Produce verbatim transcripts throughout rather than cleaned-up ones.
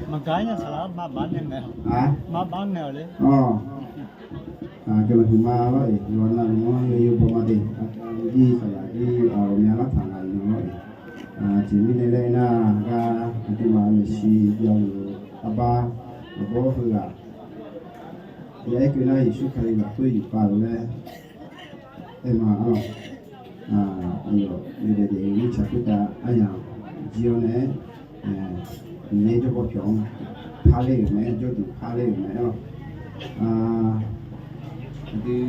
Maqgaq nya saqlaq, maqbaf nae ngae. Maqbaf nae-awq le. Awq. Guiqlanq huiqma lawr-iq, yawqha navluf-anr yawzeu baw ma de. Aqkar jir saqlaq jir ghawqmya lartaq ngaq-iq nan lawr-iq. Aqjeq mirnae laer aernar, gar aqduimaf maeqshi javluf arbar aqbawr heughaq ya aer keuv nar, Yeqsur Kali lafkhoer yufkhav-eu laer aer ma-awq. Aqyawf yawdaef daef-eu mirtsaq khoertav aryamq jir-awr nae-aer, Miqyaer jawrbaw pyawq-anr parler-euq mae-aer, jawrduq parler-euq mae-aer lawr. Aqdui,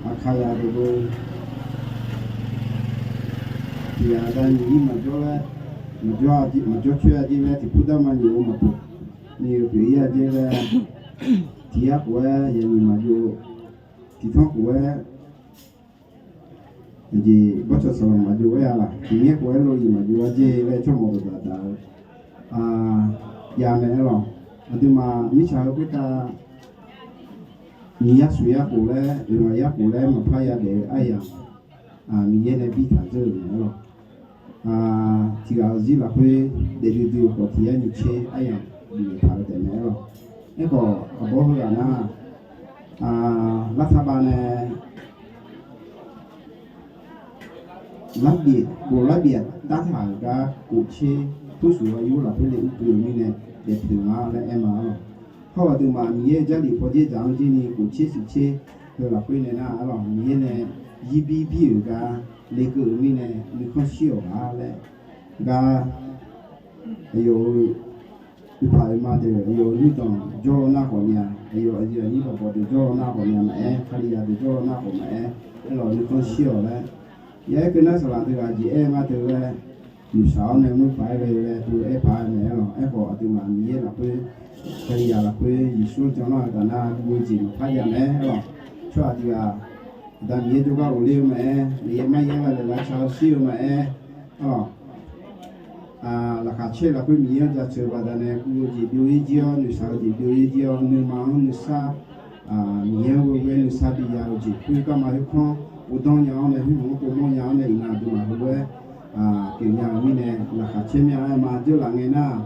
aqkaqzaq deuq-eu tiq ghaq aqda nyiq ir maqjawr laer, maqjawr coer-a jir laer tiqpur darma nyiq-eu maqpyeuf, nyiq-eu pyeuf ir-a jir laer, tiq yar khof-aer yaeq nyiq maqjov, tiq tanr khof-aer aqjeq bawrtsanq sanqlanq maqjov-aer-a laq, tiq myaer khof-aer lof-iq maqjov-a jir laer tsawrmawf dawqdaq daq-eu jav mae-aer lawq. Aqduimaf mirtsaq-eu khoertav nyiq yar smq yar khof laer, oeq ngaq yar khof laer maqpar yadaef-eu aryamq, Miqyaer nae bir taq dzeur-euq mae-aer lawq. Tiq ghaq-eu zir lafkhoer daefdui dui-eu khawf tiq yar nyiq tser aryamq bifnaeq taq-eu taef mae-aer lawq. Aerkhawf aqbawr heughaq nar, lartaq bav nae larbif, khof larbif-aq dartaq-euq gar khof tser, turshuq ghaq yur lafkhoer le ur tov-eu mirnae daefpoeq nga laer aer ma-awq. Hawr aqduimaf Miqyaer-eu Jarlif pawdzer dzaq-anr jir ni khof tser siq tser heu lafkhoer nae nar-aq lawq, Miqyaer nae zirbir bir-euq gar lekeuv-euq mirnae nuikhanr shir-awq ghaq laer gar, aqyawf-eu oeqpaq oeqma deuq, aqyawf-euq yurdanq jawrlaw nar khawf nya, aqyawf aqyuif aqnyir baqbawq deuq jawrlaw nar khawf nya maqaer, Kalizaq deuq jawrlaw nar khawf maqaer, aerlawq nuikhanr shir-awq laer. Yaer keuv nar saqlaq deuq aqjeq aer-eu ngar deuq laer, noeqshaq-awr nae mr paq-aer ghae-eu laer deuq aer paq-aer mae-aer lawq. Aerkhawf aqduimaf Miqyaer lafkhoer, Kalizaq lafkhoer Yeqsur-anr jan lar-eu taf nar guv-eu jeq maqpar jav mae-aer lawq. Tsawrhaq tiq ghaq, Aqda Miqyaer jawrgar ghofler-eu maqaer, Miqyaer maryaer lavlaeq lavtsa-eu shir-eu maqaer, aerlawq. Laqkhaq caer lafkhoer Miqyaer-anr jaceuq-eu baqdanae guv-eu jeq byov-ir jir-awr, noeqshaq-eu jeq byov-ir jir-awr, nuima-anr nuisar, Miqyaer-anr ghoe-aer nuisar bi ya-eu jeq, khoergar ma khoerkanr uvdanr nya-awr nae, khoermawr-anr povmawr nya-awr nae iqnan aqduimaf heulof-aer pyeufnya-eu mirnae, laqkhaq caer mya-aer ma dzeurlaf ngae nar,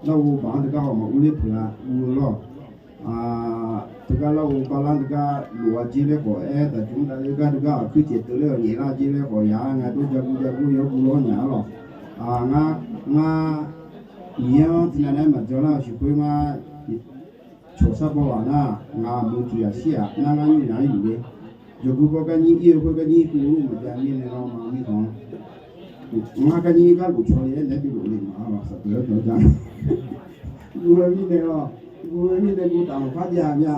larghov baq-anr teugar hawq maqur ler peuq-a guv-eu lawr. Teugar larghov baqlar teugar lof-a jir laer khawf aer, daqjmq-anr dav-eu gar teugar aqkuir caev teuv laer-awq nyaef lar jir laer khawf ya-a ngae, dov jaguv jaguv yawr guv lawr nya-a lawq. Ngar, ngar, Miqyaer-anr tiqnan nae maqjan lar-eu siq khoer ngar, cawq sar baw ghaq nar, ngaq meuq tiq ghaq shir-aq nar ngar nyir nya-anr yuf le. Yawqgui baw gar nyir ir-eu khoer gar nyir kuv luf maqjav mirnae lawr ma mirkhanq-anr. Ngar gar nyir gar lof caw le-aer naeq-aer bi lof le ma-a lawq, saqdeuq-aer dawq ja. Guv-eu mirnae lawq, guv-eu mirnae guv taf maqpar jav mya.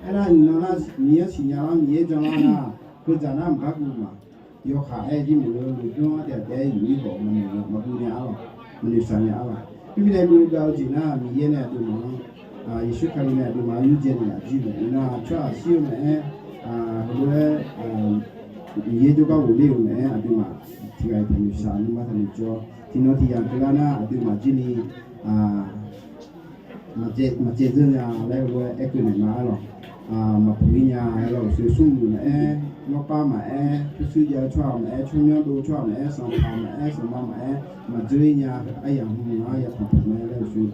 Aernar iqnan nar Miqyaer-anr siqnya lar Miqyaer jan lar nar, heudzaq nar maqgar guv ma. Yawkaq aer jir maqngeur, lmqbymr-anr taef taef-aer yuf-ir khawf maqnoeq maqguv nya-a lawq, maqnoeq shaq nya-a lawq. Khoermirnae guv gav-eu jeq nar Miqyaer nae aqduimaf-anr, Yeqsur Kali nae aqduimaf-anr yurdzae naeqlaf jir mae. Iqnan tsawrhaq shir-eu maqaer, heulof-aer Miqyaer jawrgar ghofler-euq maqaer, aqduimaf tiq ghaq-iq taqnoeq shaq, nuima taqnoeq jawr. Tiqnan tiq yamq keuvlar nar aqduimaf jir ni maqcaev dzeur nya laer heulof-aer aerkeuv naeq ma-a lawq. Maqpuq-ir nya-a lawq, uqshoe smrmuiq maqaer, lawrpav maqaer, pyurshuir jav-eu tsawrhaq maqaer, tsawrmyanr dov-eu tsawrhaq maqaer, sanqpaq maqaer, sanqma maqaer, maqdzeur-ir nya-a, aryamq hmq nar ya tanqpuq mae laer uqshoe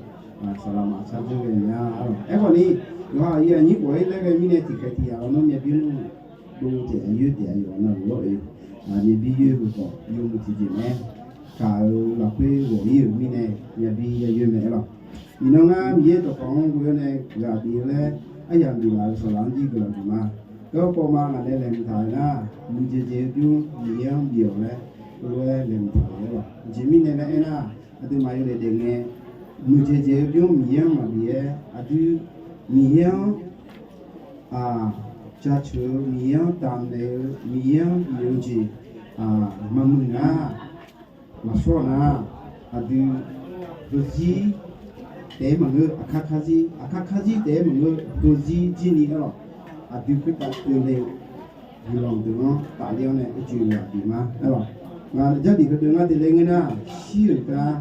saqlaq maqshar dzeur ghae nya-a lawq. Aerkhawf ni, yawqha aqyuif aqnyir khawf-ir laer ghae mirnae tiqkhaeq tiq yamq-awr nawr myav bymr dov taef aqyoer taef aqyawf navluf-awr oe, myav bymr yoer-eu khawf yawmuiq tiqjeq mae. Kaq-euq lafkhoer ghawq-ir-euq mirnae myav bymr ya yoer mae-aer lawq. Iqnan ngar Miqyaer dawqkawq-anr ghoe-awr nae ghaq bif-eu laer aryamq biflaf-euq saqlaq-anr jir guiqlanq huiq ma. Garkawv ma ngaq nae laeqhmq taq-euq nar, muiqdzaeq dzaeq-eu bymr Miqyaer-anr bif-awq laer heulof-aer laeqhmq taq-euq-aer lawq. Aqjeq mirnae laer aernar, aqduimaf yawdaef daef ngae, muiqdzaeq dzaeq-eu bymr Miqyaer-anr maqbif-aer aqdui Miqyaer-anr jaceuq-eu, Miqyaer-anr damqnaeq-eu, Miqyaer-anr bif-eu jeq maqmuiq nar, maqshawr nar, aqdui heuzir taef-aer maqngeur, aqkar karzir, aqkar karzir taef-aer maqngeur, heuzir jir ni-aer lawq. Aqdui khoertav keuvle-eu guiqlanq deuq-anr tafler-awr nae oecoeq-eu aqdui ma-aer lawq. Ngaq jarlif heudeuq ngar deuq laer ngeur nar, shir-euq gar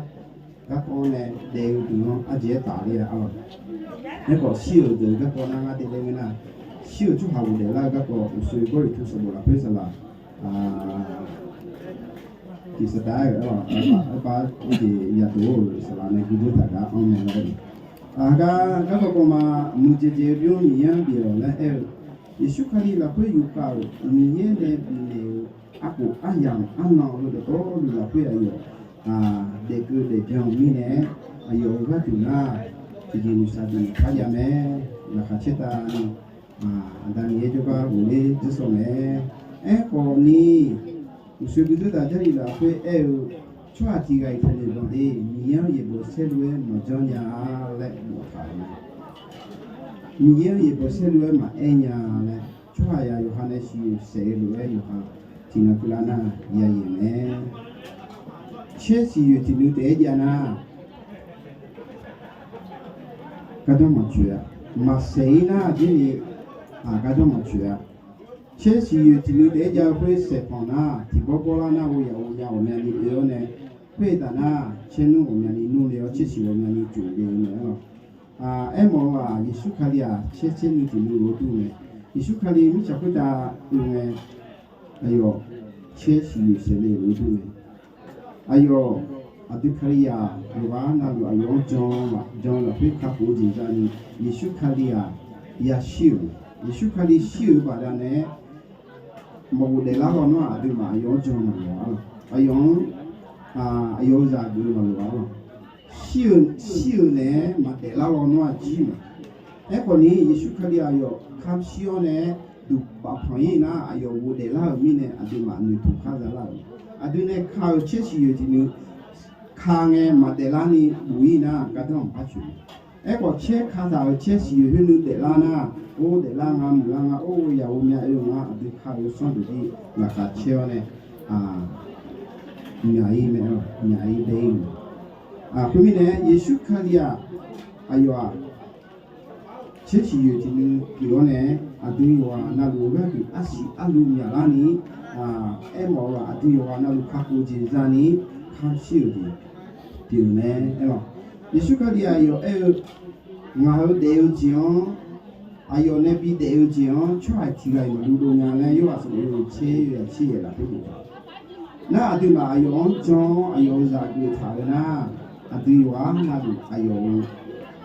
garkawv nae daef-eu deuq-anr ardzaeq-aer tafler-a arlawq. Aerkhawf shir-euq deuq-eu garkawv nar ngar daefle ngeur nar, shir-euq tsawrhaq ghofdaef lar-eu garkawv uqshoe Gawrliqtu sanqbof lafkhoer saqlaq tiqsaqdaq-aer-euq arlawq, arbar arbar jeq yadov-euq saqlaq nae guirdzoer taq gar anr mae lawr-eu. Aqgar garkawv kawv ma muiqdzaeq dzaeq-eu bymr Miqyaer-anr bif-awq laer aer-eu, Yeqsur Kali lafkhoer yufkhav-euq Miqyaer nae bifnaeq-euq arkhof aryamq arnan-eu heudawqtawvluf lafkhoer aqyawf daefkeuv daefbyan-eu mirnae-aer, aqyawf-euq gharduq nar tiqjeq nuisar deuq par jav mae. Laqkhaq caertavni Aqda Miqyaer jawrgar ghofler dzersawv mae. Aerkhawf ni, uqshoe guirdzoer taq Jarlif lafkhoer aer-eu, tsawrhaq tiq ghaq-iq taqnoeq banq de, Miqyaer-anr yaeqbawq saerlu-aer maqjanr nya-a laer boftaq-euq mae. Miqyaer-anr yaeqbawq saerlu-aer maqaer nya laer, tsawrhaq yawqha nae siqyoeq saef-eu lof-aer yawqha tiqnan keuvlar nar yayaeq mae. Caer siqyoeq tiqnui taef-aer jav nar, gardanr maqtsoeq-a. Maqsaef-ir nar aqjeq ni, aq, gardanr maqtsoeq-a. Caer siqyoeq tiqnui taef-aer jav-eu khoer saeqpanq nar, tiqbawr bawrlar nar ghovyaq ghovya ghawqmyani oe-awr nae, khoertaf nar caer nmr ghawqmyani nmr le-awr caer siq ghawqmyani tsof le-eu mae arlawq. Aermawf-eu-aq, Yeqsur Kali-aq caer caer nui tiqnui lof-aer dur mae. Yeqsur Kali mirtsaq khoertav oe ngae, aqyawf caer siqyoeq saef le-euq lof-aer dur mae. Aqyawf aqdui Kalizaq yawqghaq navluf aqyawf-anr jan-eu lafkhoer kakhof-eu jeq zani, Yeqsur Kali-aq yashir-euq mae. Yeqsur Kali shir-euq baqdanae maqghof daeflar lawnmr-aq, aqduimaf aqyawf-anr jan maqloq-a lawq. Aqyawf-anr, aqyawf-euq zaq geuf-eu maqloq-a lawq. Shir-eu naeq-aer maqdaeflar lawnmr-aq jir mae. Aerkhawf ni, Yeqsur Kali aqyawf kamq shir-awr nae duq bafpanq-ir nar, aqyawf ghofdaef lar-euq mirnae aqduimaf noeqtmq khar zalar-euq. Aqdui nae ka-euq caer siqyoeq tiqnui ka ngae maqdaeflar ni bof-ir nar, gardanr maqpar coeq mae. Aerkhawf, caer kataq-euq caer siqyoeq khoer nui daeflar nar, or daeflar nga, muiqlar nga, or yaq ghovmya oe nga, aqdui ka-euq yawsanr deuq jir laqkhaq caer-awr nae, myaq-ir mae, myaq-ir dae-ir mae. Khoermirnae, Yeqsur Kali-aq, aqyawf-aq, caer siqyoeq tiqnui pyeuf-awr nae, aqdui yawqghaq navluf-eu gharduq arsiq arlu myaqlar ni, aermawf-eu-aq, aqdui yawqghaq navluf kakhof-eu jeq zani, kamq shir-euq jeq pyeuf-eu mae aerlawq. Yeqsur Kali aqyawf aer-eu, ngaq-euq daef-eu jeq-anr, aqyawf nae bidaef-eu jeq-anr tsawrhaq tiq ghaq-iq maqdov dov nya laer Yorhaq sanqbof yawhuiq tser yawzaq tser yaeq lafkhoer bof-a. Nar aqduimaf aqyawf-anr jan-awr aqyawf-euq zaq geuf taq-eu nar, aqdui yawqghaq navluf aqyawf-euq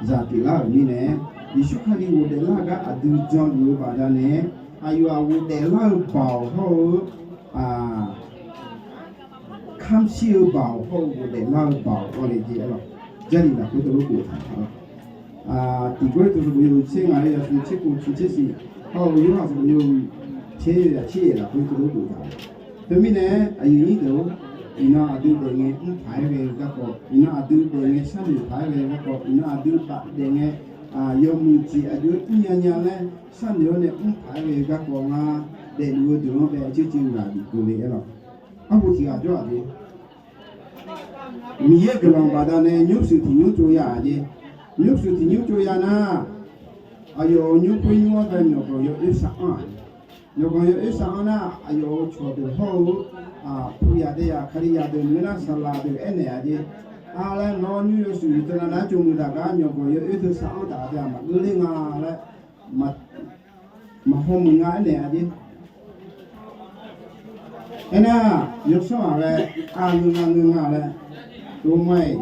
zaq pyeuflar-euq mirnae, Yeqsur Kali ghofdaef lar-eu gar aqdui janluf-eu baqdanae, aqyawf-aq ghofdaef lar-eu baoq hawr-eu, kamq shir-eu baoq hawr-eu ghofdaef lar-eu baoq hawle jeq aerlawq. Jarlif lafkhoer teulof boftaq-a lawq. Tiq Gawrliqtu sanqbof yawhuiq tser ngaq-euq yawsmq tser kov tser siq, hawr-eu Yorhaq sanqbof yawhuiq tser yawzaq tser yaeq lafkhoer teulof boftaq. Teumirnae, aqyuif nyir deuq-or, iqnan aqdui daef ngae mr paq-aer ghae-eu garkawv, iqnan aqdui daef ngae sharnoeq paq-aer ghae-eu garkawv, iqnan aqdui daef ngae yawmuiq jeq aqjox-aer mrnya nya laer sharnoeq-awr nae mr paq-aer ghae-eu garkawv ngar, daefluf-eu deuq-anr bae aqjox-aer jeq ghaq bif keuvle aerlawq. Arhu tiq ghaq jawr-aq jeq, Miqyaer guiqlanq baqdanae nymrshuif tiq nymr tsov ya-aq jeq. Nymrshuif tiq nymr tsov ya nar, aqyawf-euq nymr khoer nymr-anr bae myawqganq yawoer sar-anr-aq, myawqganq yawoer sar-anr nar, aqyawf-euq cawqdeuq hawr-eu, pu yaq dae yaq Kalizaq deuq maqngeur nar saqlaq deuq aernaeq-aq jeq. Ar laer nawr nymr yawshuif teunav nav-aer tsov muiq taq gar myawqganq yawoer teu sar-anr taq-aq teu-aq maqgeur ler nga laer maqhaw muiq nga aernaeq-aq jeq. Aernar, yawsanr ghaq ghae, ar ngeur nga ngeur nga laer, tov ma-iq,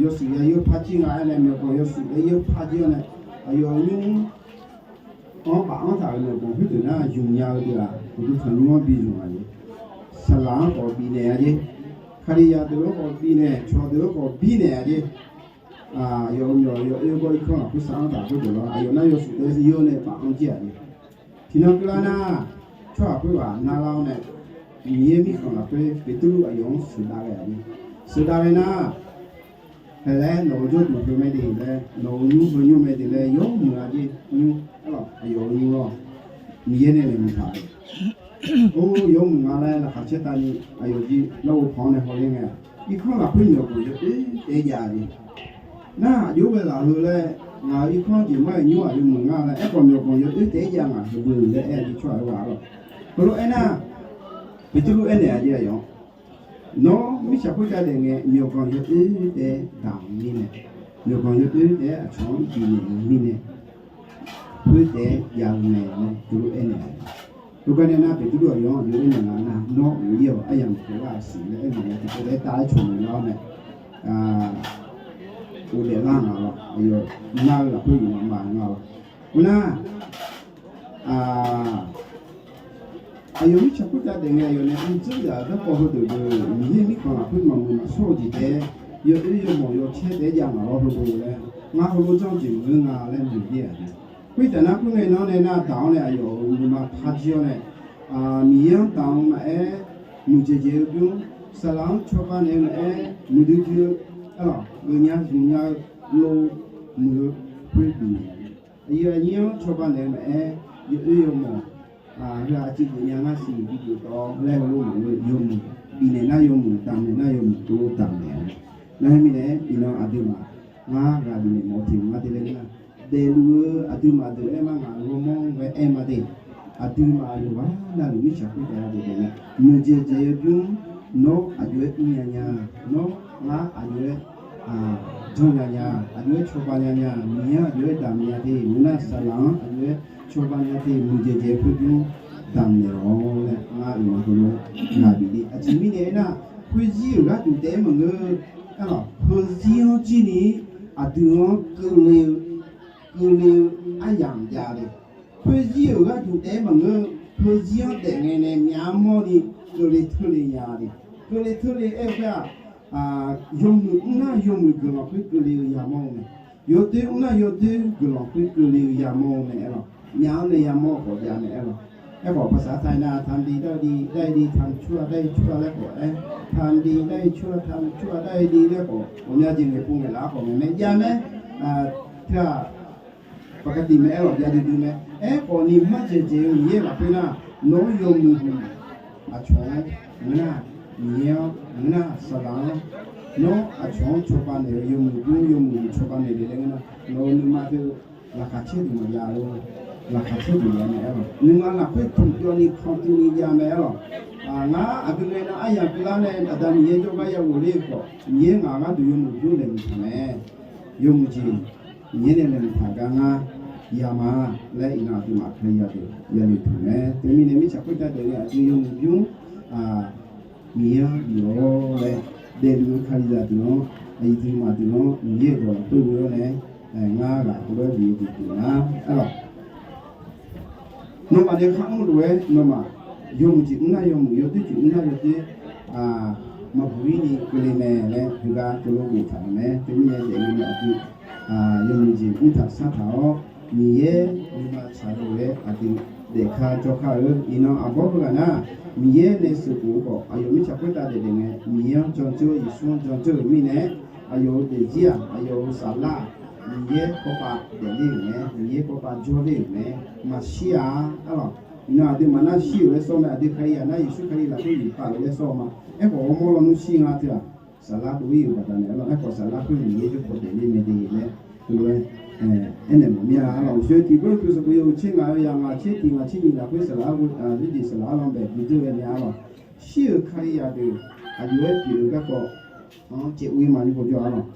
yawshuif yawoer par jir nga aernae myawqganq yawshuif yawoer par jir-awr nae, aqyawf nymr-anr baf-anr taq-euq myawqganq khoerdeuq nar zmq nya-eu deuq-aq, uqduq tanqnymr-anr bi zmq-aq jeq. Saqlaq-anr khawf bifnaeq-a jeq. Kalizaq deuq-anr khawf bifnaeq, cawqdeuq-anr khawf birnaeq-a jeq. Aqyawf-euq myawq yawoer gawr irkanr lafkhoer sar-anr taq khoerdeuq lawr, aqyawf nar yawshuif daef-eu nae baf-anr jir-aq jeq. Tiqnan keuvlar nar, tsawrhaq khoerghaq narlar-awr nae, Miqyaer mirkhanq lafkhoer Beqtuvluv aqyawf-anr sheuqdav ghae-aq jeq. Sheuqdav ghae nar, haeq laer nawq-euq jawrduq heu mae de laer, nawq-euq nymr heu nymr mae de laer yawmuiq-a jeq nymr aerlawq, aqyawf-euq nymr lawr. Miqyaer nae laeqhmq taq-euq Or, yawmuiq nga laer laqkhaq caertavni aqyawf jir larghov panq-anr nae hawler ngae, irkanr lafkhoer myawqganq yawoer taef-aer jav-a jeq. Nar aqjox-aer ghae laf heu laer, ngaq-euq irkanr jeq mar-aer nymr-aq yawmuiq nga laer aerkhawf myawqganq yawoer taef-aer jav ngaq heubeu laer aer-a jeq tsawrhaq-aer ghaq-a lawq. Heulof-aer nar, Beqtuvluv aernaeq-aq jeq aqyawf-anr Nawr mirtsaq khoertav daef ngae, myawqganq yawoer taef-aer daq-eu mirnae, myawqganq yawoer taef-aer aqcawq-anr bifnaeq-eu mirnae, khoertaef-aer jav-eu mae laer heulof-aer aernaeq-a. Khoergar nae nar, Beqtuvluv aqyawf-anr aqjox aernaeq nga nar, nawr uq ir-awq, aryamq pyeuflar-euq siq laer aernaeq nga tiqpov taef-aer tav-aer cawq meuq lar-awr nae, ghofdaef lar nga lawr. Aqyawf nar-eu lafkhoer yawqmaf maqnga lawr. Khoernar, aqyawf mirtsaq khoertav daef ngae, aqyawf nae mrdzeur zaq-euq garkawv heudeuq deuq Miqyaer mirkhanq lafkhoer maqmuiq maqshawr-eu jeq taef-aer, yawoer yawmawf yawcaer taef-aer jav ngaq lawr heulof laer, ngar heulof janr jeq maqngeur nga laer noeq ler-aq. Khoertaf nar, khoerngae nawr nae nar daq-awr nae aqyawf-euq nuima par jir-awr nae, Miqyaer-anr daq-eu maqaer, muiqdzaeq dzaeq-eu bymr, saqlaq-anr cawba naeq-eu maqaer, muiqdui dui-eu, arlawq, geufnya zmqnya-eu lov muiq-eu khoer bifnaeq-a. Aqyuif aqnyir-anr cawba naeq-eu maqaer, yawoer yawmawf, heu-aq aqcuiv geufnya ngar siqnya bigeuf tawv laer heulof maqngeur, yawmuiq bifnaeq nar yawmuiq, damqnaeq nar yawmuiq, tov damqnaeq-a. Nar heu mirnae-aer iqnan aqduimaf ngar ghaq bifnaeq mawf-eu tiq mq nga te laer nar, daefluf-eu aqduimaf deuq-aer mar ngaq ghawrmawr ghae aer ma de. Aqduimaf yawqghaq navluf mirtsaq khoertav daef daef ngae, muiqdzaeq dzaeq-eu bymr, nawr aqjox-aer mrnya nya, nawr ngar aqjox-aer janrnya nya, aqjox-aer cawba nya nya, Miqyaer-anr aqjox-aer damq nya te, ngeur nar saqlaq-anr aqjox-aer cawba nya te, muiqdzaeq dzaeq-eu khoer bymr damqnaeq-awq laer ngar iqnan heulof-aer ghaq bif le. Aqjeq mirnae aernar, khoerzir-euq gharduq taef-aer maqngeur, arlawq, heuzir-anr jir ni aqdui-anr keuvle-eu keuvle-eu aryamq jav le. Khoerzir-euq gharduq taef-aer maqngeur, heuzir-anr daef ngae nae myavmawr ni keuvle teurle nya le. Keuvle teurle aer-eu khoer-aq, yawmuiq mrnar yawmuiq guiqlanq khoer keuvle-eu yamawr-eu mae. Yawdoer mrnar yawdoer guiqlanq khoer keuvle-eu yamawr-eu mae aerlawq. Myavmawr nae yamawr khawf jav mae aerlawq. Aerkhawf, paqsaq taq-aer nar, taqdi dar-eu di, dar-eu di, taqcur-a dar-eu cur-a laer khawf-aer, taqdi dar-eu cur-a taqcur-a dar-eu di laer khawf, ghawqmya jeq ngaeqpov ngaeqlaf-awr khawf ngaeq mae jav mae. Teu-aq, paqkaqtiv mae aerlawq, jav duidui mae. Aerkhawf ni, maqdzaeq dzaeq-eu Miqyaer lafkhoer nar, nawr yawmuiq huiq aqcawq-anr ngeur nar, Miqyaer-anr ngeur nar, saqlaq-anr, nawr aqcawq-anr cawba naeq-eu yawmuiq bymr yawmuiq cawba naeq le laer ngeur nar, nawq-euq nuima teu laqkhaq caer duq maqjav lor. Laqkhaq caer duq jav mae aerlawq. Nuima lafkhoer tmqjawv ni kanqtuv ni jav mae aerlawq. Ngar aqgeu ngae nar, aryamq keuvlar nae Aqda Miqyaer jawrgar ya ghofler-eu khawf, Miqyaer ngaq gharduq yawmuiq bymr laeqhmq taq mae. Yawmuiq jeq Miqyaer nae laeqhmq taq gar ngar ya ma laer iqnan aqduimaf Kalizaq deuq yanoeq taq mae. Teumirnae mirtsaq khoertav daef-eu aqdui yawmuiq bymr Miqyaer-anr bif-awr laer daefluf-eu Kalizaq deuq-anr, aqyuif aqnyir deuq-anr Miqyaer-euq dawq lafkhoer ghoe-awr nae, ngar ghaq heulof-aer bif-eu jeq pyeuf nar aerlawq. Nawmaf nae kharmr lof-aer nawmaf yawmuiq jeq mr nar yawmuiq, yawdoer jeq mr nar yawdoer, maqbuq-ir ni keuvle mae laer heugar teulof boftaq-euq mae. Teumirnae daefle nae aqdui yawmuiq jeq mrtaq sartaq-awr, Miqyaer nuima tsaq-eu lof-aer aqdui daefka jawrkar-eu. Iqnan aqbawr heughaq nar, Miqyaer nae sheuqkhof-eu khawf, aqyawf mirtsaq khoertav daefdaef ngae, Miqyaer-anr jandzeur, Yeqsur-anr jandzeur-euq mirnae, aqyawf-euq daefzir-aq, aqyawf-euq saflar-aq, Miqyaer kawvpav daefler-euq mae, Miqyaer kawvpav jawrler-euq mae, maqshir-a. Arlawq, iqnan aqdui maqnar shir-euq laer sawr mae, aqdui Kalizaq nar Yeqsur Kali lafkhoer yufkhav-euq laer sawr-eu ma. Aerkhawf, ghawrmawr lawnmr shir nga teu-aq, saflar dov-ir-euq baqdanae arlawq. Aerkhawf, saflar khoer Miqyaer jawrpaw daefler mae de laer teulof-aer aernaeq mawf mir-a. Arlawq, uqshoe tiq Gawrliqtu sanqbof yawhuiq tser ngaq-eu yaq ngaq tser tiq ngaq tser nyiq lafkhoer saflar, zirjeq saflar arlawq bae gui dzeur-aer nae arlawq. Shir-euq Kalizaq deuq aqjox-aer pyeuf-eu garkawv-anr caev ur-ir ma ni hawjawr arlawq.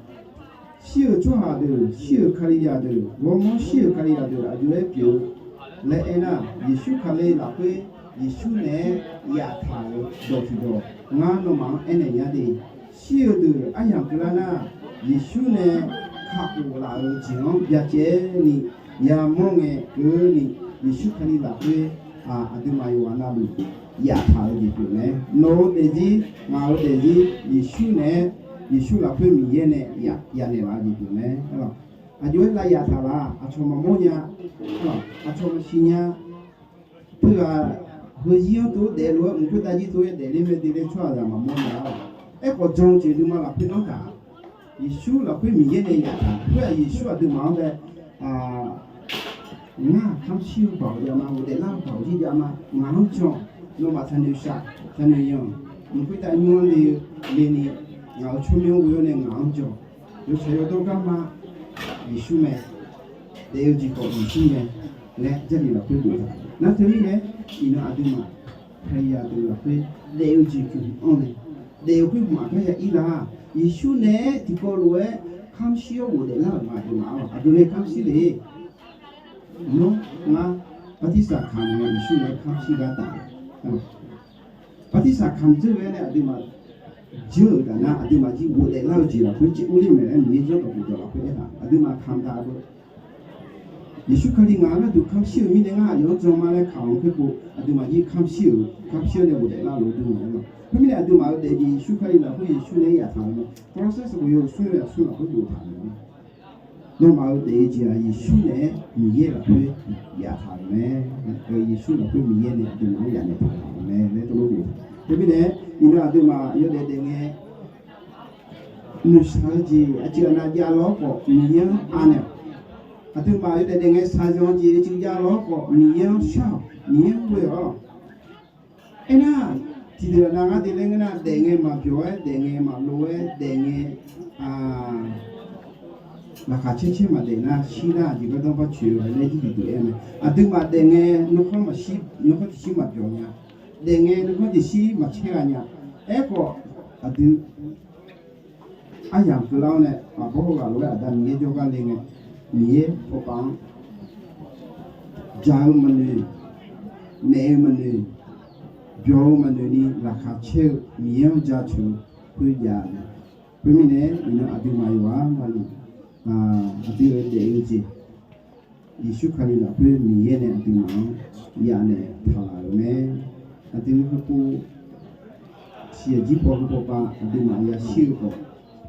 Shir-euq tsawrhaq deuq, shir-euq Kalizaq deuq, ghawrmawr shir-euq Kalizaq deuq aqjox-aer pyeuf-eu laer aernar, Yeqsur Kali lafkhoer Yeqsur naeq-aer yaftaq-euq dawq tiqdawq ngar nawmaf-anr aernaeq nya de. Shir-eu deuq aryamq keuvlar nar, Yeqsur nae kakhof laf-euq jeq-anr byacaevni yamawr ngae keuvni, Yeqsur Kali lafkhoer aqduimaf yawqghaq navluf yaftaq-eu jeq pyeuf mae. Nawq-eu daefzir, ngaq-eu daefzir, Yeqsur naeq-aer, Yeqsur lafkhoer Miqyaer nae yanaeq laf-eu jeq pyeuf mae. Aqjox-aer lav yaftaq laf, aqcawq maqmawr nya, aqcawq maqsiq nya. Teughaq heuzir-anr tov-aer daeflof-aer mq khoertav jir tov-aer daefler mae de laer tsawrhaqzaq maqmawr nya-a. Aerkhawf, jan-eu jeq nuima lafkhoer anr taq, Yeqsur lafkhoer Miqyaer nae yaftaq. Khoer-aq, Yeqsur aqduimaf-anr bae, ngar kamr shir-eu baoq jav ma, daeflar-eu baoq jir jav ma, ngaq-anr jan. Nawmaf taqnoeq shaq, taqnoeq yanq, mq khoertav nymr-anr le, leni, ngaq-euq tsawrmyanr ghoe-awr nae ngaq-anr jan. Yawtsaq yawdawr garma, Yeqsur mae. Daef-eu jeq khawf Yeqsur mae laer Jarlif lafkhoer boftaq. Nar teumirnae, iqnan aqduimaf Kalizaq deuq lafkhoer daef-eu jeq pyeuf-anr mae. Daef-eu khoer maqgar ya ir lar. Yeqsur nae tiqkawv lof-aer kamq shir-awr ghofdaef lar-euq ma aqduimaf-anr. Aqdui nae kamq shir le. Nawr ngar bartirsaq kamq-eu Yeqsur nae kamq shir gar taf. Bartirsaq kamq dzeur ghae nae aqduimaf jir-euq taf nar, aqduimaf jir ghofdaef lar-eu jeq lafkhoer caev urler maeq laer Miqyaer janrdawq khofdawq lafkhoer aertaq, aqduimaf kamq taq-eu Yeqsur Kali ngaq-anr gharduq kamq shir-euq mirnae ngar aqyawf-anr jan ma laer kamq-eu khoerpov, aqduimaf jir kamq shir-euq, kamq shir-awr nae ghofdaef lar lof-aer dur-eu mae lawq. Khoermirnae aqduimaf-euq daefjeq Yeqsur Kali lafkhoer Yeqsur nae aer yaftaq-euq mae. Kawrlar saer sanqbof yawhuiq smr yawsmr lafkhoer boftaq-euq mae. Nawmaf-euq daef-eu jeq-aq Yeqsur nae Miqyaer lafkhoer yaftaq-euq mae. Yeqsur lafkhoer Miqyaer nae aqduimaf-anr yaf naeq taq-euq mae laer tov lof boftaq. Teumirnae iqnan aqduimaf yawdaef daef ngae noeqshaq-eu jeq aqjeq aqnav jav lawr khawf Miqyaer-anr anaeq-awq. Aqduimaf yawdaef daef ngae shaqzanq-eu jeq aqjeq jav lawr khawf Miqyaer-anr shar-awq, Miqyaer-anr ghoe-awq. Aernar, tiqdeuq aqnav ngar deuq laer ngeur nar, daef ngae maqbyawq-aer, daef ngae maqlof-aer, daef ngae laqkhaq caer caer maqdaef nar, shir nar aqjeq gardanr barcoeq-eu laer jir tiqdeuq aer mae. Aqduimaf daef ngae nuikhanr maqshir, nuikhanr tiqshir maqbyawq nya. Daef ngae nuikhanr tiqshir maqcaer ghaq nya. Aerkhawf, aqdui aryamq keuvlar-awr nae, aqbawr heughaq lof-aer Aqda Miqyaer jawrgar le ngae, Miqyaer pawqpav-anr jaq-eu maqnoeq, naeq-eu maqnoeq, byawq-eu maqnoeq ni laqkhaq caer-eu Miqyaer-anr jaceuq-eu khoerjav-eu mae. Khoermirnae iqnan aqduimaf yawqghaq navluf aqdui-euq daef-eu jeq Yeqsur Kali lafkhoer Miqyaer nae aqduimaf-anr yaf naeq taqlaq-euq mae. Aqdui heupov siqyaq jir paw heupov pav aqduimaf yashir-eu khawf,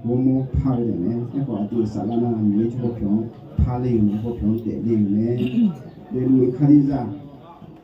ghawrmawr par-eu taef mae. Aerkhawf aqdui-euq saflar nar Miqyaer jir paw pyawq-anr par le-euq mae, paw pyawq-anr daefle-euq mae. Daefluf-eu Kalizaq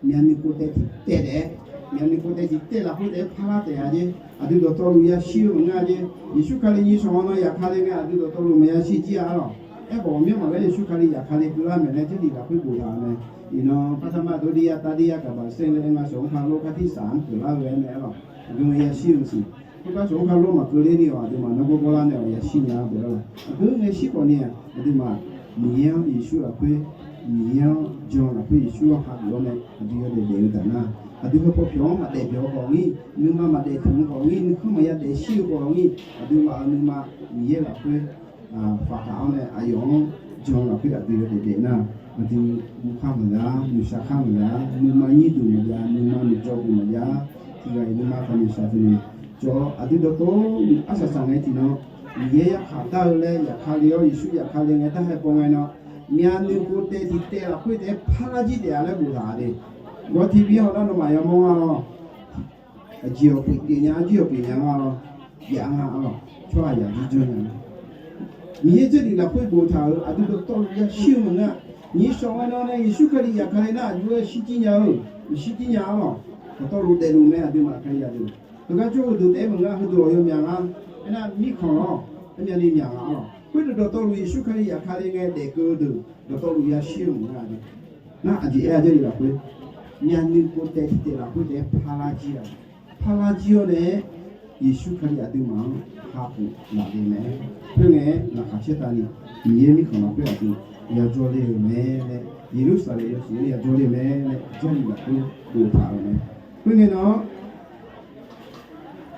myavnuiv kov taev tiq taev taef-aer, myavnuiv kov taev tiq taev lafkhoer taef-aer parlar taef-a jeq. Aqdui dawqtawvluf yashir-eu maqngeur-a jeq. Yeqsur Kali nyiq shawq-anr nan yaf ka le ngae aqdui dawqtawvluf maqyashir jir-a lawq. Aerkhawf ghawqmyanr maqghae Yeqsur Kali yaf ka le keuvlar maeq laer Jarlif lafkhoer boftaq-euq mae. Iqnan partama dovdir ya tavdir ya gaqbaq ser laer aer nga shawq-anr ka lor bartirsaq-anr pyeuflar-eu aer mae-a lawq. Aqdui ngae yashir-eu maqsiq. Khoergar shawq-anr ka lor maqkeuv ler ni-awq aqduimaf nawr gawrgawr lar nae-awq yashir nya-a bof-aer lawq. Aqgeu ngae shir khawf ni-aq aqduimaf Miqyaer-anr Yeqsur lafkhoer, Miqyaer-anr jan lafkhoer Yeqsur-anr hageuf-awr nae aqdui yawdaef daef-eu taf nar, aqdui heu paw pyawq-anr maqdaef byawq-eu khawf ngir, nuima maqdaef tmq-eu khawf ngir, nuikhanr maqya daefshir-eu khawf ngir, aqduimaf-euq nuima Miqyaer lafkhoer paqtaf-awr nae aqyawf-anr jan lafkhoer aqdui yawdaef daef nar, aqdui guvkhar maqya, noeqshaq khar maqya, nuima nyir duq maqya, nuima noeqcawv duq maqya, tiqghaq-iq nuima khaqnoeq shaqnoeq cawv-awr aqdui dawqtawvluf arsaq saq ngae tiqnan Miqyaer yarkhaq dar-eu laer yaf ka le-awr Yeqsur yaf ka le ngae darhae baw ngae nan, myavnuiv kov taev tiq taev lafkhoer taef-aer parlar jir taef-a laer boftaq-a de. Gawr tiqbir hawnar nawmaf yamawr nga lawr. Aqjeq-awq pyeuf pyeuf nya, arjir-awq pyeuf nya nga lawr. Jav nga lawq. Tsawrhaq yaq jir janr nya. Miqyaer Jarlif lafkhoer boftaq-euq aqdui dawqtawvluf yashir-eu maqngeur-a. Nyiq shawq ngae nan nae Yeqsur Kali yaf ka le nar aqjox-aer shir jir nya-eu, maqshir jir nya-a lawq. Dawqtawvluf daefluf mae aqduimaf Kalizaq deuq. Heugar jawr-eu deuq taef-aer maqngeur, heudeuq aqyawf myaq nga. Aernar mirkhanq lawr, aer myavnuiv myaq nga-a lawq. Khoerdeuq dawqtawvluf Yeqsur Kali yaf ka le ngae daefkeuv-eu deuq dawqtawvluf yashir-eu maqngeur-a de. Nar aqjeq aer-a Jarlif lafkhoer, myavnuiv kov taev tiq taev lafkhoer taef-aer parlar jir-a. Parlar jir-awr nae-aer Yeqsur Kali aqduimaf-anr kakhof laf le mae. Khoerngae-aer laqkhaq caertavni Miqyaer mirkhanq lafkhoer aqdui yajawr ler-eu mae laer, Yeqlursaqlaeq yawshuif-anr yajawr ler-eu mae laer Jarlif lafkhoer boftaq-euq mae. Khoerngae nan-anr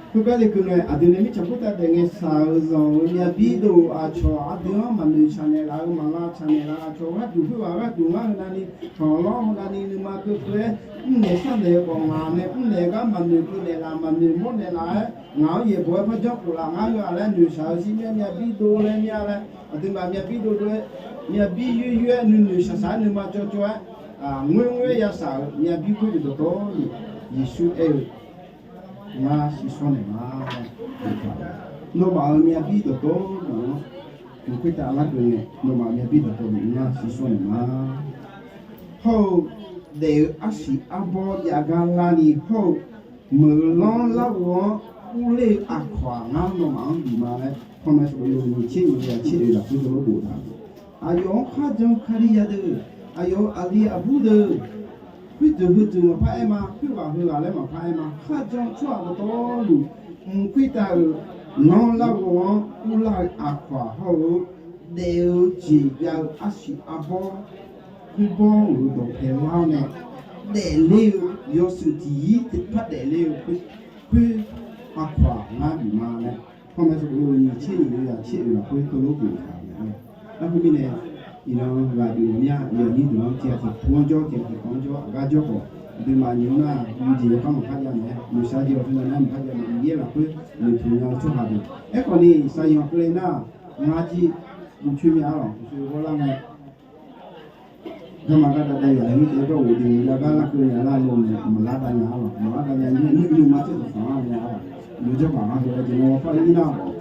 Khoergar lekeuv ngae aqdui nae mirtsaq khoertav daef ngae shaq-eu zanq-eu myavbir dov aqcawq aqdui-anr maqnoeq tsaq naeqlaf-eu maqlav tsaq naeqlaf aqcawq gharduq khoerghaq gharduq ngar heu navni tanqlawr heu navni nuima keuvkeuv-aer mrnaeq sharnaeq-eu khawf ngaq nae mrnaeq gar maqnoeq keuv naeqlaf maqnoeq mawr naeqlaf-aer ngaq-anr yaeqbawq-aer par janr khof laf ngar heu-aq laer noeqshaq-eu zir myav myavbir dov laer myav laer aqduimaf myavbir dov dov-aer myavbir yoer yoer-aer nuinoeq shaqshaq-aer nuima cawv cawv-aer ngoer ngoer-aer yashaq-euq myavbir khoerdeuq dawqtawvluf Yeqsur aer-eu Ngar siqsawr naeq ma. Nawmaf-euq myavbir dawqtawvluf-anr mq khoertav larkeuv ngae, nawmaf-euq myavbir dawqtawvluf ngar siqsawr naeq ma. Hawr-eu daef-eu arsiq arbawr jav gar larni hawr-eu meuq-eu lanr larghov-anr urler-eu aqkawq-aq, ngar nawmaf-anr bif ma laer panmaeq sanqbof yawhuiq nyiq tser nyiq ghaq tser oeq lafkhoer dawr lor boftaq-euq. Aqyawf-anr kharjan Kali ya deuq, aqyawf-euq aqli aqbur deuq, khoerdeuq heudeuq maqpar aer ma, khoerghaq heughaq laer maqpar aer ma. Kharjan tsawrhaq dawqtawvluf, mq khoertav-euq lanr larghov-anr urlar-eu aqkawq-aq hawr-eu, daef-eu jeq jav-eu arsiq arbawr, khoerbawr-euq dawqpae lar-awr nae daefler-eu yawshuif tiqyir tiqpar daefler-eu khoer, khoer Aqkawq-aq ngar bif ma laer, panmaeq sanqbof yawhuiq nyiq tser nyiq yawzaq tser oeq lafkhoer teulof boftaq-euq mae. Narhaq khoermirnae, iqnan ghaq bif ghawqmya aqyuif aqnyir deuq-anr tiq ghaq tiq pu-anr jawr, tiq ghaq tiq pu-anr jawr, aqgar jawr khawf, aqduimaf nymq-mr nar, yawjeq yawkar maqpar jav mae, noeqshaq jeq-awq teunav nar maqpar jav mae, Miqyaer lafkhoer noeqtmq nya-eu tsawrhaq deuq. Aerkhawf ni, shaqyanq keuvle nar, ngar jir uvcoer mya-ar lawq, uqshoe ghawrlar ngae, garma gar dav dav yaq-ir taef-aer gar ghofdui jav gar larkeuv nya lar lo, maqlar dav nya-ar lawq, maqlar dav nya-ar, nuima tser taq sanq-ar nya-ar lawq. Yawjawr baq ngar heu-aer jeq nawr ghawqpar-ir nar khawf,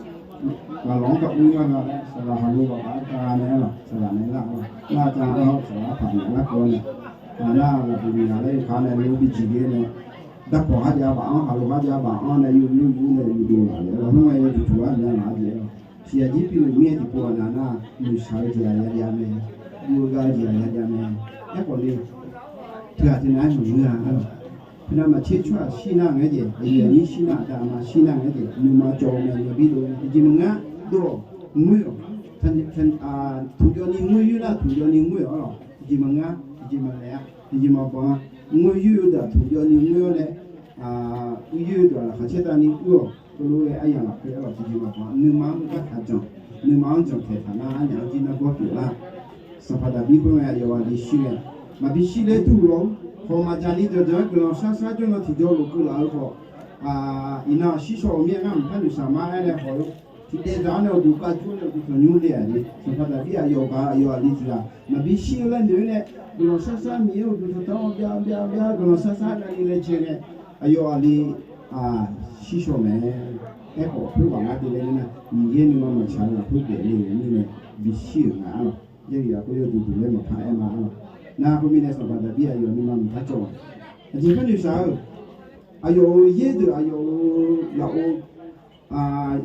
ghaq lawq-anr gar ur ngar ga laer, saqlaq haqlo ghaq baq-aer ka nae-ar lawq, saqlaq nae lar-ar lawq, nar-aq ca-anr saqlaq-ar paq naeq larkeuv-awr nae, nar-aq lafduq miqghaq laer ka nae lo bijiq le nae, darkawq kharjav baq-anr, haqlo kharjav baq-anr nae yur yur yur nae yurdov laf le-ar lawq, khoerngae yawduq duq-ar nya laf-ar jeq-ar lawq. Siqyaq jir piluf mir-aer tiqpov ghaq nav nar, noeqshaq-eu jeq-aq yajav mae, guv-eu ghav-eu jeq-aq yajav mae. Aerkhawf ni, tiq ghaq tiq nav-aer maqngeur-a-ar lawq. Tiq nav maqtser tsawrhaq shir nar ngae-aer jeq, aqyuif aqnyir shir nar, aqda aqma shir nar ngae-aer jeq, nuima cawv-eu mae, yawbir dov-eu mae, tiqjeq maqngeur-a, dov-awq, ngoer-awq, tmqjawv ni ngoer yoer nar tmqjawv ni ngoer-awq-ar lawq, tiqjeq maqngeur-a, tiqjeq maqlaeq-a, tiqjeq maqbanq-a, ngoer yoer-eu deuq-aq tmqjawv ni ngoer-awr nae, uir yoer-eu deuq-aq laqkhaq caertav ni uir-awq, teulof-aer aryamq lafkhoer-ar lawq, tiqjeq maqbanq-a, nuima-anr garkaq janq, nuima-anr janqtaeq taq nar, arnyaf-anr jir nargawr pyeuflar. Sanqpaq Daqbir khoerngae aqyawf aqli shir ngae, maqbi shir laer dur-eu lawr-ur, hawq maqjaq ni dawqdawq-aer guiqlanq shar shar jawr nan tiqjawr lof keuvlaf-eu khawf, iqnan-aq shir shaw-euq mir-aer ngar mqpar noeqshaq ma-aer nae hawq-eu tiqdaev dzaq-anr nae uqduq kavjur nae uqduq tanqnymr le-aq jeq, Sanqpaq Daqbir aqyawf gaq aqyawf aqli tiq ghaq maqbi shir-eu laer noeq-aer nae, guiqlanq shar shar Miqyaer uqduq tanqtanr byav byav byav guiqlanq shar shar navni laejae nae, aqyawf aqli shir shaw mae. Aerkhawf khoerghaq ngar te laer nar, Miqyaer nuima maqtsaq-eu lafkhoer daefle-euq mirnae, bishir-euq nga-ar lawq. Jarlif lafkhoer yawduq duq laer maqpar aer ma-ar lawq. Nar khoermirnae Sanqpaq Daqbir aqyawf nuima mqpar cawv-aq, aqjeq khoer noeqshaq-eu, aqyawf-euq yaer deuq aqyawf-euq lafov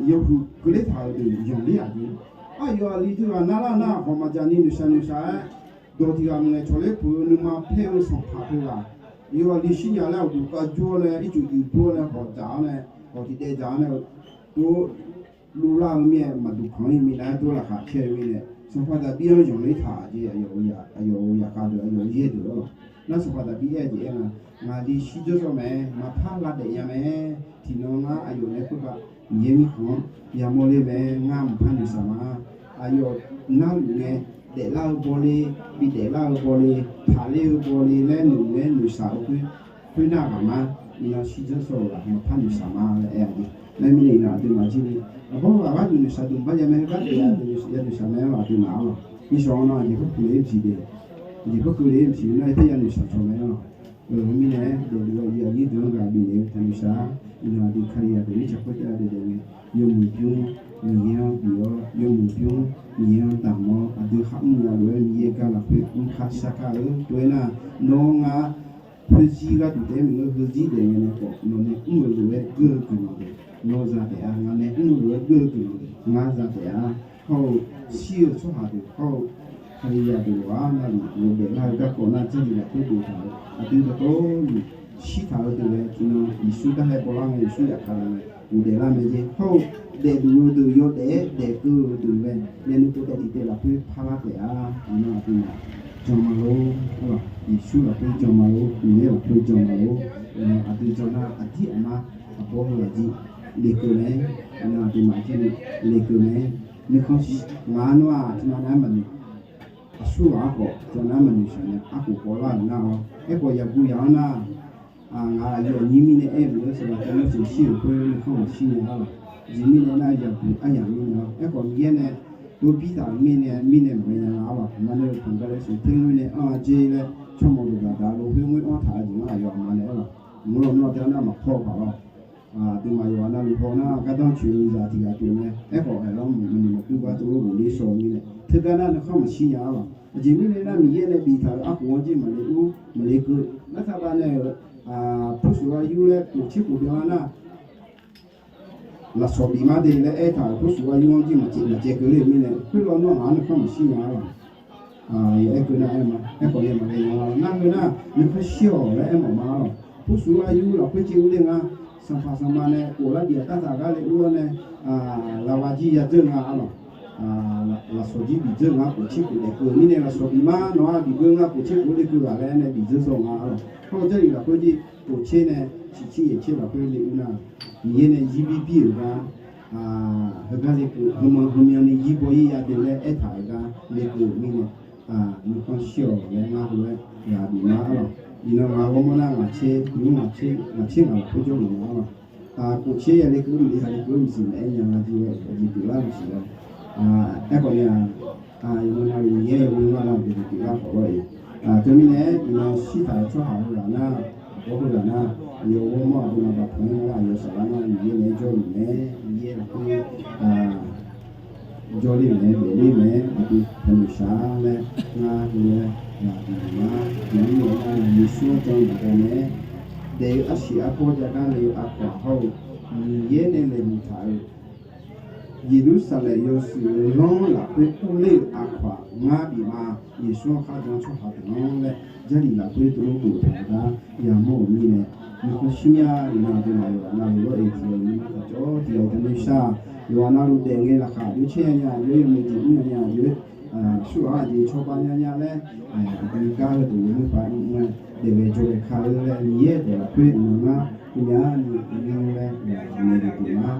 yawhuiq keuvler taq-euq deuq yanqler-aq jeq. Aqyawf aqli teughaq narlar nar, hawq maqjaq ni noeqshaq noeqshaq-aer, dawq tiq ghaq maqngaeq cawq ler puq-eu nuima paer-eu sanqpaq teughaq, aqyawf aqli shir nya laer uqduq kavjur-awr nae, ircuf juif bur-awr nae, hawq dzaq-awr nae, hawq tiqdaev dzaq-awr nae, tov luvlar-eu mir-aer maqduq kanq-ir mirnae, tov laqkhaq caer-eu mirnae, Sanqpaq Daqbir-anr yanqler taq jeq, aqyawf-euq yaqkhav deuq, aqyawf-euq yaer deuq-ar lawq. Nar Sanqpaq Daqbir aer-eu jeq aer nga, ngaqli shir dzawr dzawr mae, maqpar lavdaef nya mae. Tiqnan ngar aqyawf nae khoertav Miqyaer mirkhanq-anr yamawr ler mae, ngar mqpar noeqshaq ma. Aqyawf narluf ngae, daeflar-eu bawle, bidaeflar-eu bawle, taqler-eu bawle laer noeq-aer noeqshaq-eu khoer, khoernar ghaq ma. Iqnan shir dzawr dzawr-eu ghaq maqpar noeqshaq ma laer aer-a jeq. Laer mirnae iqnan aqduimaf jir ni, aqbawr ghaq gharduq noeqshaq duq maqpar jav mae, gharduq yanoeq yanoeqshaq mae-ar lawq, aqduimaf-ar lawq. Nishawq-anr nar aqjeq par puq le-ir maqsiq de, aqjeq par keuv le-ir maqsiq nar, aer par yanoeqshaq cawq mae-ar lawq. Mirnae-aer daefluf-eu aqyuif aqnyir deuq-anr ghaq bifnaeq-eu taqnoeq shaq-ar. Iqnan aqdui Kalizaq deuq mirtsaq khoertav daef daef ngae, yawmuiq bymr Miqyaer-anr bif-awr, yawmuiq bymr Miqyaer-anr damq-awr, aqdui khar mrnya lof-aer Miqyaer gar lafkhoer mrkar sharkar-eu tov-aer nar, nawr ngar khoerzir gharduq taef-aer maqngeur, heuzir daef ngae nae khawf nawq nae mr-euq lof-aer geur-eu guiqlanq deuq nawr za taef-a. Ngaq nae mr-eu lof-aer geur-eu guiqlanq deuq ngar za taef-a. Hawr-eu shir-eu tsawrhaq deuq hawr-eu Kalizaq deuq lof-aer navluf ghofdaef lar-eu garkawv nar, Jarlif lafkhoer boftaq-euq aqdui dawqtawvluf shirtaq-eu deuq ghae tiqnan Yeqsur darhae bawlar ngae, Yeqsur yaqkaq laf ngae ghofdaef lar mae jeq. Hawr-eu daefluf-eu deuq yawdaef-aer daefkeuv-eu deuq ghae, yanuiv pov taef tiq taef lafkhoer parlar taef-a. Iqnan aqduimaf jan ma lor-ar lawq. Yeqsur lafkhoer jan ma lor, Miqyaer lafkhoer jan ma lor. Iqnan aqdui jan nar aqdir aqmar aqbawr heu aqjir lekeuv mae. Iqnan aqduimaf jir ni lekeuv mae. Nuikhanr shir ngaq-ar nawr-aq tiqnan nar maqnoeq, aqsurghaq-anr khawf tiqnan nar maqnoeq shaq nya, arkhof khawvlar-euq nar-awr, aerkhawf yaqguv yaq-anr nar, ngaq aqyuif aqnyir mirnae aer-eu lof-aer saqlaq tavmar siq shir-euq khoer nuikhanr maqshir nya-ar lawq. Aqjeq mirnae nar yaqguv aryamq mirnae-awr, aerkhawf Miqyaer nae dovbir taq-euq mirnae, mirnae maqghae nya nga-ar lawq. Maqnae-eu panq gavle smq ter ngoer nae anr-a jer laer tsawrmawq dawqdaq daq-a lof khoer ngoer anr taq-eu jeq ngar aqyawf aqma nae-ar lawq. Mq lawq mr-a teu-a nar maqpaw-eu paq lawq. Aqduimaf yawqghaq navluf haw nar gardanr coeq-eu zaq tiq ghaq pyeuf mae. Aerkhawf aerlar-awr maqnoeq maqdur gar tov lor ghofler shaw mirnae, teugar nar nuikhanr maqshir nya-ar lawq. Aqjeq mirnae nar Miqyaer nae biftaq-euq arkhof-anr jir maqle ur maqle keuv. Nartaq bav nae-euq purshuq gha yur laer khof tser khof byanlar nar, lafsawq bif mar de laer aertaq-euq purshuq gha yur-anr jir maqcaev keuv ler-euq mirnae, khoerlof-aer nawr ngaq-anr nuikhanr maqshir nya-ar lawq. Aerkeuv nar aer ma, aerkhawf nae maqle nya-ar nar, heu nar nuikhanr shir-awq laer aermawf ma-ar lawq. Purshuq gha yur lafkhoer caev ur le nga. Sanqpaq sanqma nae khoflar bif-aq dartaq gar le ur-awr nae, laqghaq jir yadzeur nga-ar lawq. lafsawq jir bif dzeur nga, khof tser khof daef keuv-eu mirnae lafsawq bif ma, nawq-anr bif dzeur nga, khof tser khof le keuv ghaq laer nae bif dzeur sawr nga-awq. Hawr-eu Jarlif lafkhoer jir khof tser nae shiqtser yaeq tser lafkhoer le-eu nar, Miqyaer nae jir bir bir-euq gar, heugar le keuv, heu ma heu myanni jir baw ir ya de laer aertaq-euq gar le keuv-euq mirnae, nuikhanr shir-awq laer ngar heu-aer ghaq bif ma-awq. Iqnan ngaq ghawrmawr nar ngaq tser, nymr ngaq tser ngaq lafkhoer jawrluf ma-awq. Khof tser ya le keuv-eu maqli ha le keuv-eu maqsiq maqaer nya nga jir-aer aqjeq pyeuflar maqsiq-a. Aerkhawf ni-aq, iqnan navluf Miqyaer yawmuiq ngar nar beuq pyeuflar khawf lawr-iq. Teumirnae iqnan shirtaq-euq tsawrhaq heughaq nar, aqbawr heughaq nar, aqyawf ghawrmawr aqduimaf baqtanq-aer nar, aqyawf saflar nar Miqyaer naeq-aer jawrluf mae, Miqyaer lafkhoer jawrler mae, daefler mae, aqdui taqnoeq shaq laer ngar heu-aer ghaq bif ma. Nymr-eu nar Yeqsur-anr jan-eu baqdanae, daef-eu arsiq arbawr jav gar le-eu aqkawq hawr-eu, Miqyaer nae laeqhmq taq-euq Yeqlursaqlaeq yawshuif-eu lanr lafkhoer urler-eu aqkawq-aq ngar bif ma. Yeqsur-anr kharjan tsawrhaq deuq-anr laer Jarlif lafkhoer dovlof boftaq-euq gar yamawr-euq mirnae, nuikhanr shir mya. Iqnan aqduimaf yawqghaq navluf lawr-iq tiqghaq-iq nuima taqjawr tiqghaq-iq taqnoeq shaq. Yawqghaq navluf daef ngae laqkhaq aqjox caer nya nya, aqjox yawmuiq jeq mr nya nya, aqjox surghaq-anr aqjeq cawba nya nya laer, aqdui gar heudeuq yawmuiq paq nuima daef ghae jawr ghae ka-eu laer Miqyaer dawq lafkhoer iqnan ngar uvnya ni uvnya laer ghaq bif naeq deuq pyeuf ma.